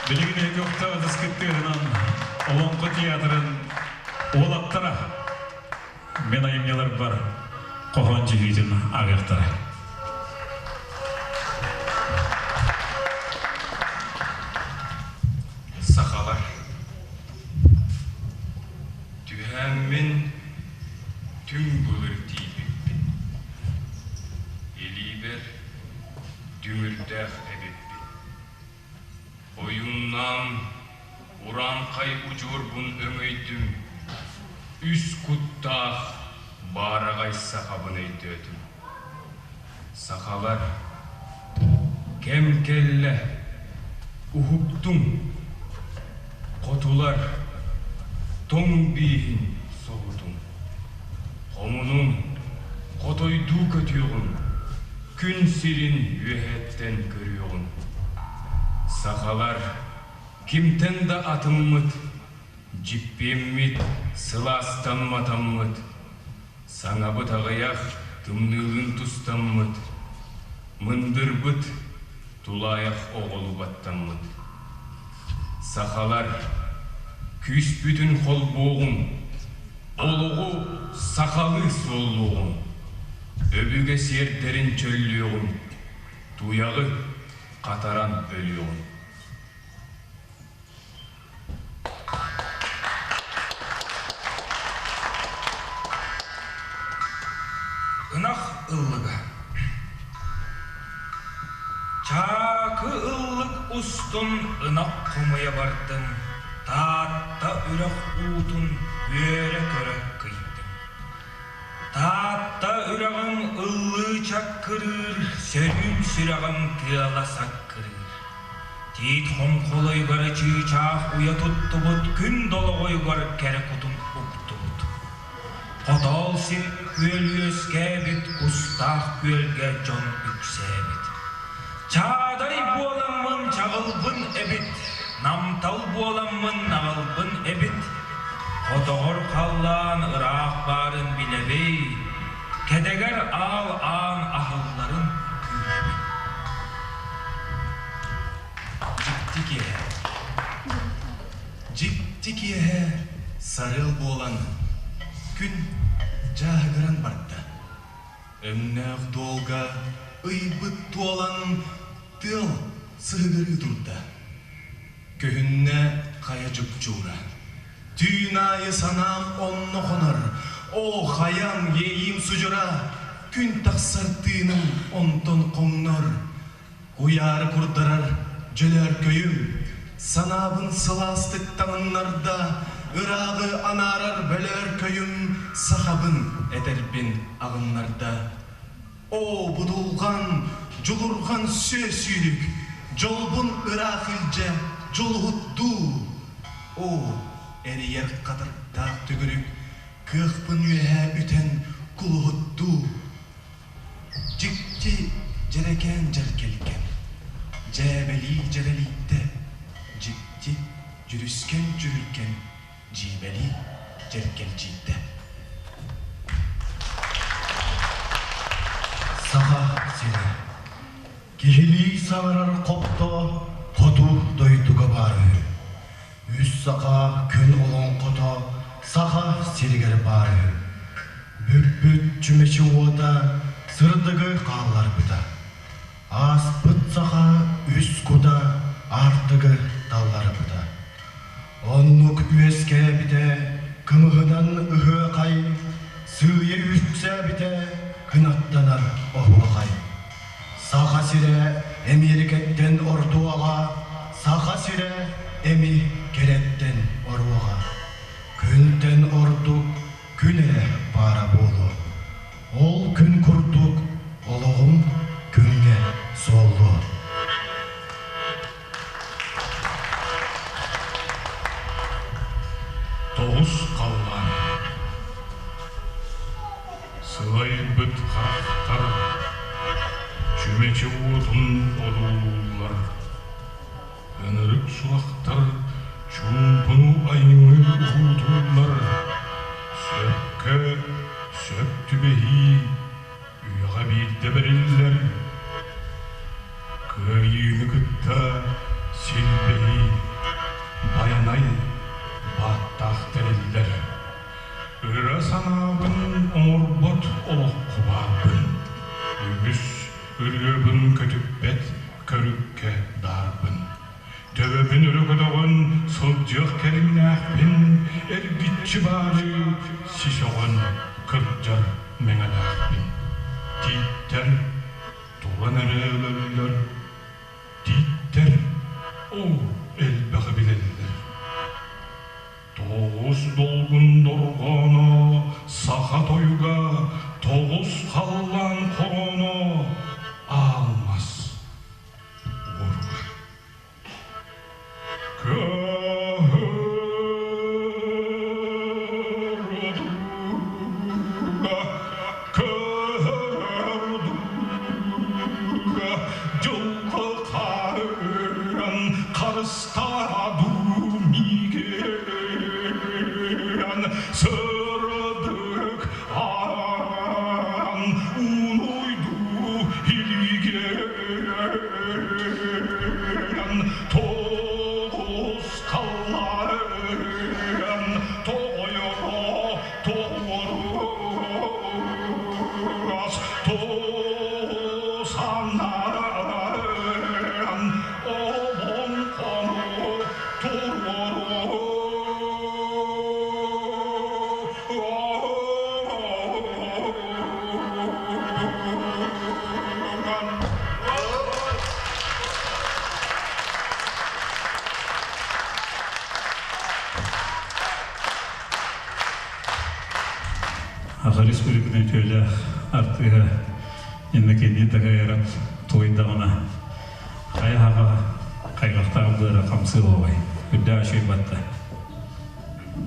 Билигин эһиги охтоох кыттыыһынан Олоҥхо театрын уолаттара мин айымньыларбар хоһоон дьүһүйүүтүн ааҕыахтара. Сахалар Түһээммин түҥ былыр тиийбиппин, илиибэр дүҥүрдээх эбиппин. Ойууннаан урааҥхай удьуорбун өҥөйдүм, үс куттаах баараҕай сахабын өйдөөтүм. Сахалар, кэм кэллэ, уһуктуҥ, хотулар, тоҥ бииһин соһутуҥ, хомунуҥ, хотойдуу көтүөҕүҥ, күн сирин үөһэттэн көрүөҕүҥ. Сахалар, кимтэн да атыммыт, дьиппиэммит, сылаастан матаммыт, Саҥабыт аҕыйах, тымныылыын тустаммыт, мындырбыт, тулаайах оҕолуу баттаммыт. Сахалар, күүспүтүн холбуоҕуҥ, олоҕу сахалыы суоллуоҕуҥ, өбүгэ сиэрдэрин чөллүөҕүҥ, туйаҕы хатаран өлүөҕүҥ. Ынах ыллыга Чаакы ыллык устун ынах хомуйа бардым, Таатта үрэх уутун үөрэ-көрө кыйдым. Таатта үрэҕим ыллыы чаккырыыр, сөрүүн сүрэҕим тыала саккырыыр. Тиит хоҥхолойугар чыычаах уйа туттубут, күн долоҕойугар кэрэ кутун уктубут. Хотоол сир күөл үөскээбит, кустаах күөлгэ дьон үксээбит. Чаадай буоламмын чаҕылбын эбит, намтал буоламмын наҕылбын эбит. Хотоҕор халлаан ыраах баарын билэбий, кэдэгэр аал аан аһылларын күүтэбин. Дьикти киэһэ Дьикти киэһэ сарыал буолан, күн дьааһыгыран барда. Өҥнөөх дуолга ыйбыт туолан, тыал сыһыгырыы турда. Көһүннэ хайа дьупчуура. Түүн аайы санаам онно хонор, Оо, хайам, иэйиим судьура, Күн тахсар тыыным онтон хоҥнор. Куйаары курдарар дьөлөөркөйүм, Санаабын сылаастык таҥыннарда, Ырааҕы анаарар бөлөөркөйүм Сахабын этэрбин аҕыннарда. Оо, будулҕан, дьулурҕан сүө сүүрүк, Дьолбун ыраах илдьэ дьулуһуттуу. Оо, эрийэр хатырыктаах төгүрүк, Кыахпын үөһээ үтэн кулуһуттуу. Дьикти дьэрэкээн дьэргэлгэн, Дьээбэлии дьэрэлийдэ, Дьикти дьүрүскэн дьүһүлгэн Дьиибэлии дьэргэлдьийдэ. Саха сирэ. Киһилии саҥарар хопто хоту дойдуга баар үһү. Үс саха күн олоҥхото саха сиригэр баар үһү. Бүппүт чүмэчи уота сырдыгы хаалларбыта. Ааспыт саха үс кута аартыгы талларбыта. Оннук үөскээбитэ кымыһынан ыһыахай, сыыйа үксээбитэ кынаттанар оһуохай. Саха сирэ Эмиэрикэттэн ордуоҕа, Саха сирэ эми кэрэттэн оруоҕа. Күнтэн ордук күн эрэ баара буолуо. Ол күн курдук олоҕум күҥҥэ суоллуо. Тоҕус халлаан Сылайбыт харахтар чүмэчи уотун одуулууллар, ынырык сурахтар чуумпуну аймыы уһуутууллар, сөпкө сөп түбэһии үйэҕэ биирдэ бэриллэр, кыайыыны кытта силбэһии. санаабын оҥорбот олоххо баарбын. Үгүс ырыабын көтүппэт көрүккэ даарбын. Төбөбүн өрө көтөҕөн сылдьыах кэриҥнээхпин, эргиччи баары сисөҕөн кырдьар мэҥэлээхпин. Тииттэр туран эрэ өлөллөр, тииттэр оо элбэҕи билэллэр. Тоҕус долгун дорҕооно, саха тойуга, тоҕус халлаан хорооно аалмас уоруга. Көһөрдүгэ дьылҕа хаан харыстаадуу миигин сырдык аан унуйдуу илиигин тоҕус халлаан тоҕойоро тоҕуорас туосанаан олоҥхону туруору. Саха Республикатын үтүөлээх артыыһа Иннокентий Такаяров туойдаҕына хайа хаха хайҕахтаах быара хамсыы оҕой үрдээх үчүгэй батта.